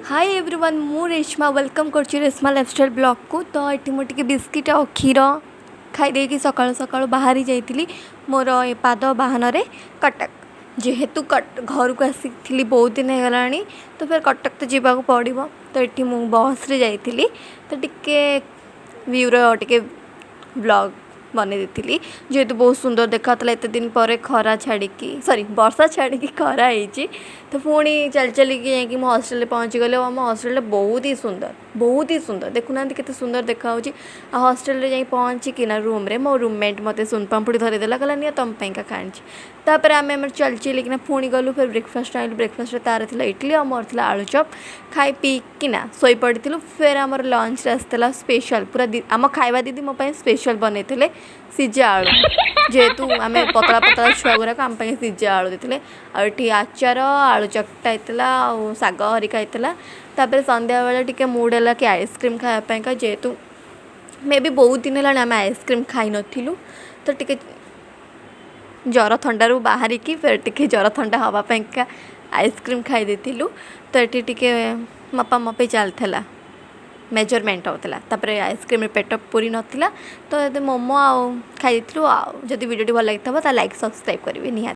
High everyone, ମୁଁ Reshma, welcome କରୁଛି Reshma lifestyle ବ୍ଲଗ୍କୁ। ତ ଏଠି ମୁଁ ଟିକେ ବିସ୍କିଟ୍ ଆଉ କ୍ଷୀର ଖାଇ ଦେଇକି ସକାଳୁ ସକାଳୁ ବାହାରି ଯାଇଥିଲି ମୋର ଏ ପାଦ ବାହନରେ କଟକ। ଯେହେତୁ ଘରକୁ ଆସିଥିଲି ବହୁତ ଦିନ ହେଇଗଲାଣି, ତ ଫେର୍ କଟକ ତ ଯିବାକୁ ପଡ଼ିବ। ତ ଏଠି ମୁଁ ବସ୍ରେ ଯାଇଥିଲି, ତ ଟିକେ ଭ୍ୟୁର ଟିକେ ବ୍ଲଗ୍ ବନେଇ ଦେଇଥିଲି, ଯେହେତୁ ବହୁତ ସୁନ୍ଦର ଦେଖାଯାଉଥିଲା। ଏତେ ଦିନ ପରେ ଖରା ଛାଡ଼ିକି, ସରି, ବର୍ଷା ଛାଡ଼ିକି ଖରା ହେଇଛି। ତ ପୁଣି ଚାଲି ଚାଲିକି ଯାଇକି ମୁଁ ହଷ୍ଟେଲରେ ପହଞ୍ଚିଗଲି। ଆଉ ଆମ ହଷ୍ଟେଲଟା ବହୁତ ହି ସୁନ୍ଦର, ବହୁତ ହି ସୁନ୍ଦର। ଦେଖୁନାହାନ୍ତି କେତେ ସୁନ୍ଦର ଦେଖାହେଉଛି। ଆଉ ହଷ୍ଟେଲରେ ଯାଇ ପହଞ୍ଚିକିନା ରୁମ୍ରେ ମୋ ରୁମମେଟ୍ ମୋତେ ସୁନପାମ୍ପୁଡ଼ି ଧରେଇଦେଲା, କହିଲା, "ନିଅ, ତମ ପାଇଁକା ଆଣିଛି।" ତାପରେ ଆମେ ଆମର ଚାଲି ଚାଲିକିନା ପୁଣି ଗଲୁ, ଫେର୍ ବ୍ରେକଫାଷ୍ଟ ଆଣିଲୁ। ବ୍ରେକଫାଷ୍ଟରେ ତାର ଥିଲା ଇଡ଼ଲି ଆଉ ମୋର ଥିଲା ଆଳୁଚପ୍। ଖାଇ ପିଇକିନା ଶୋଇପଡ଼ିଥିଲୁ। ଫେର୍ ଆମର ଲଞ୍ଚରେ ଆସିଥିଲା ସ୍ପେଶାଲ୍ ପୁରା। ଆମ ଖାଇବା ଦିଦି ମୋ ପାଇଁ ସ୍ପେଶାଲ୍ ବନେଇଥିଲେ ସିଝା ଆଳୁ। ଯେହେତୁ ଆମେ ପତଳା ପତଳା ଛୁଆ ଗୁଡ଼ାକ, ଆମ ପାଇଁ ସିଝା ଆଳୁ ଦେଇଥିଲେ। ଆଉ ଏଠି ଆଚାର, ଆଳୁ ଚକଟା ହେଇଥିଲା ଆଉ ଶାଗ ହରିକା ହେଇଥିଲା। ତାପରେ ସନ୍ଧ୍ୟାବେଳେ ଟିକେ ମୁଡ଼୍ ହେଲା କି ଆଇସ୍କ୍ରିମ୍ ଖାଇବା ପାଇଁକା, ଯେହେତୁ ମେ ବି ବହୁତ ଦିନ ହେଲାଣି ଆମେ ଆଇସ୍କ୍ରିମ୍ ଖାଇନଥିଲୁ। ତ ଟିକେ ଜ୍ୱର ଥଣ୍ଡାରୁ ବାହାରିକି ଫେର୍ ଟିକେ ଜ୍ୱର ଥଣ୍ଡା ହେବା ପାଇଁକା ଆଇସ୍କ୍ରିମ୍ ଖାଇ ଦେଇଥିଲୁ। ତ ଏଠି ଟିକେ ମପା ମପି ଚାଲିଥିଲା, ମେଜରମେଣ୍ଟ ହେଉଥିଲା। ତାପରେ ଆଇସ୍କ୍ରିମ୍ରେ ପେଟ ପୁରି ନଥିଲା, ତ ଏବେ ମୋମୋ ଆଉ ଖାଇ ଦେଇଥିଲୁ। ଆଉ ଯଦି ଭିଡ଼ିଓଟି ଭଲ ଲାଗିଥିବ, ତାହେଲେ ଲାଇକ୍, ସବସ୍କ୍ରାଇବ୍ କରିବେ ନିହାତି।